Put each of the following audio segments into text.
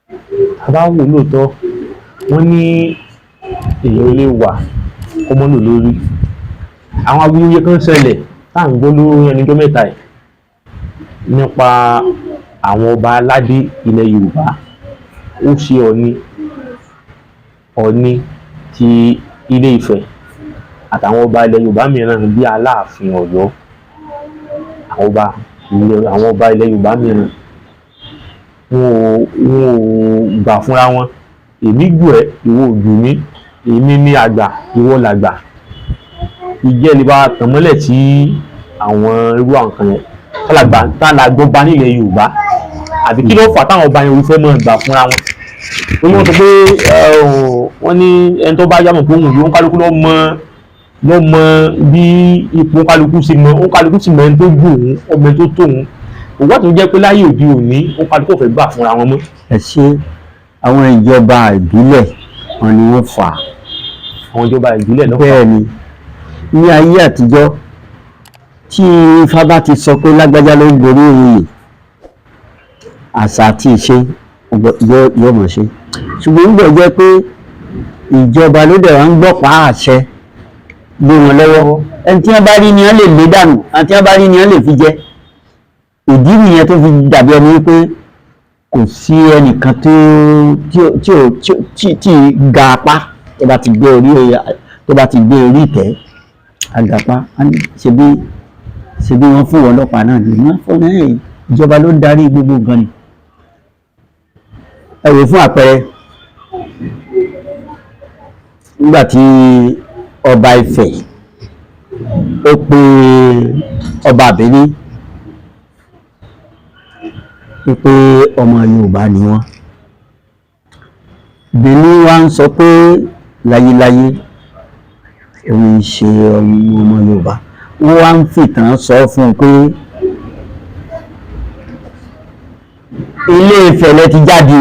A bá wò lóòótọ́, wọ́n ní èèyàn ò lè wà kó mọ́ lò lórí. Àwọn awuyewuye kan ṣẹlẹ̀ tá à ń gbọ́ lórí ẹnu ọjọ́ mẹ́ta yìí nípa àwọn ọba aládé ilẹ̀ Yorùbá. Ó ṣe Ọọ̀ni, Ọọ̀ni ti Ilé Ifẹ̀ àtàwọn ọba ilẹ̀ Yorùbá mìíràn bíi Aláàfin Ọ̀yọ́, àwọn ọba ilẹ̀ Yorùbá mìíràn, wọn ò gbà fúnra wọn. Èmi jù ẹ́, ìwọ ò jù mí, èmi ní àgbà, ìwọ làgbà. Ìjẹ́ lè bá wa tàn mọ́lẹ̀ tí àwọn irú àwọn kan yẹn, tálàgbà tálàgbọ́ba nílẹ̀ Yorùbá, àbí kí ló fà á táwọn ọba yẹn ò fẹ́ máa gbà fúnra wọn? Ó ní wọ́n sọ pé wọ́n ní ẹni tó bá yámọ̀ pé òun yóò kálukú ló mọ bí ipò kálukú sì mọ, ó kálukú sì mọ ẹni tó jù òun, ọmọ ẹni tó tó òun. Òwò tó jẹ́ pé láyé òde òní, ó kálukú ò fẹ́ gbà fúnra wọn mọ́. Ẹ ṣe. Àwọn ìjọba ìbílẹ̀ wọn ni wọ́n fà á. Àwọn ìjọba ìbílẹ̀ náà. Bẹ́ẹ̀ ni. Ní ayé àtijọ́, tí Ifá bá ti sọ pé lágbájá ló ń gorí oyè, àṣà àti ìṣe yóò mọ̀ ṣe. Ṣùgbọ́n nígbà jẹ́ pé ìjọba ló dẹ̀ wá ń gbọ́pàá àṣẹ lé wọn lọ́wọ́, ẹni tí wọ́n bá rí ni wọ́n lè lé dànù, ẹni tí wọ́n bá rí ni wọ́n lè fi jẹ. Ìdí nìyẹn tó fi dàbí ẹni wípé kò sí ẹnìkan tó tí ò tí ò tí tí ga apá tó bá ti gbé orí ìtẹ́ àgàpá. Ṣebí wọ́n fún wọn ọlọ́pàá náà ni wọ́n fún náà. Ìjọba ló ń darí gbogbo nǹkan ni. Ẹ wò fún àpẹẹrẹ, nígbà tí ọba Ifẹ̀ ó pe ọba Benin pé ọmọ Yorùbá ni wọ́n, Benin wá ń sọ pé láyéláyé, òun ṣe ọmọ Yorùbá. Wọ́n wá ń fìtàn sọ fún un pé Ilé Ifẹ̀ lẹ ti jáde,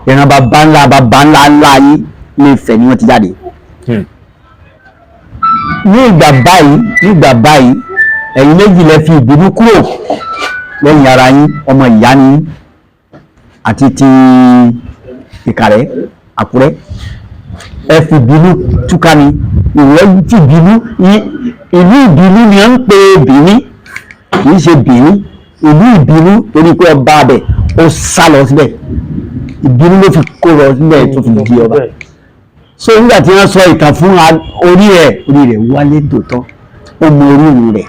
ìran bàbá ńlá bàbá ńlá ńlá yín, Ilé Ifẹ̀ ni wọ́n ti jáde. Ní ìgbà báyìí, ní ìgbà báyìí, ẹ̀yin méjì lẹ fi ìbínú kúrò lẹ́yìn ara yín, ọmọ ìyá ni yín, àti ti Ìkàrẹ́, Àkúrẹ́. Ẹ fi ìbínú túká ni ìwọ fi ìbínú. Ìlú ìbínú ni à ń pè Bìíní, kì í ṣe Bìíní, ìlú ìbínú, torí pé ọba abẹ ó sá lọ síbẹ̀, ìbínú ló fi kó lọ síbẹ̀ tó fi di ọba. So nígbà tí wọ́n sọ ìtàn fún orí rẹ̀, orí rẹ̀ wálé tòótọ́, ó mọ orí òun rẹ̀.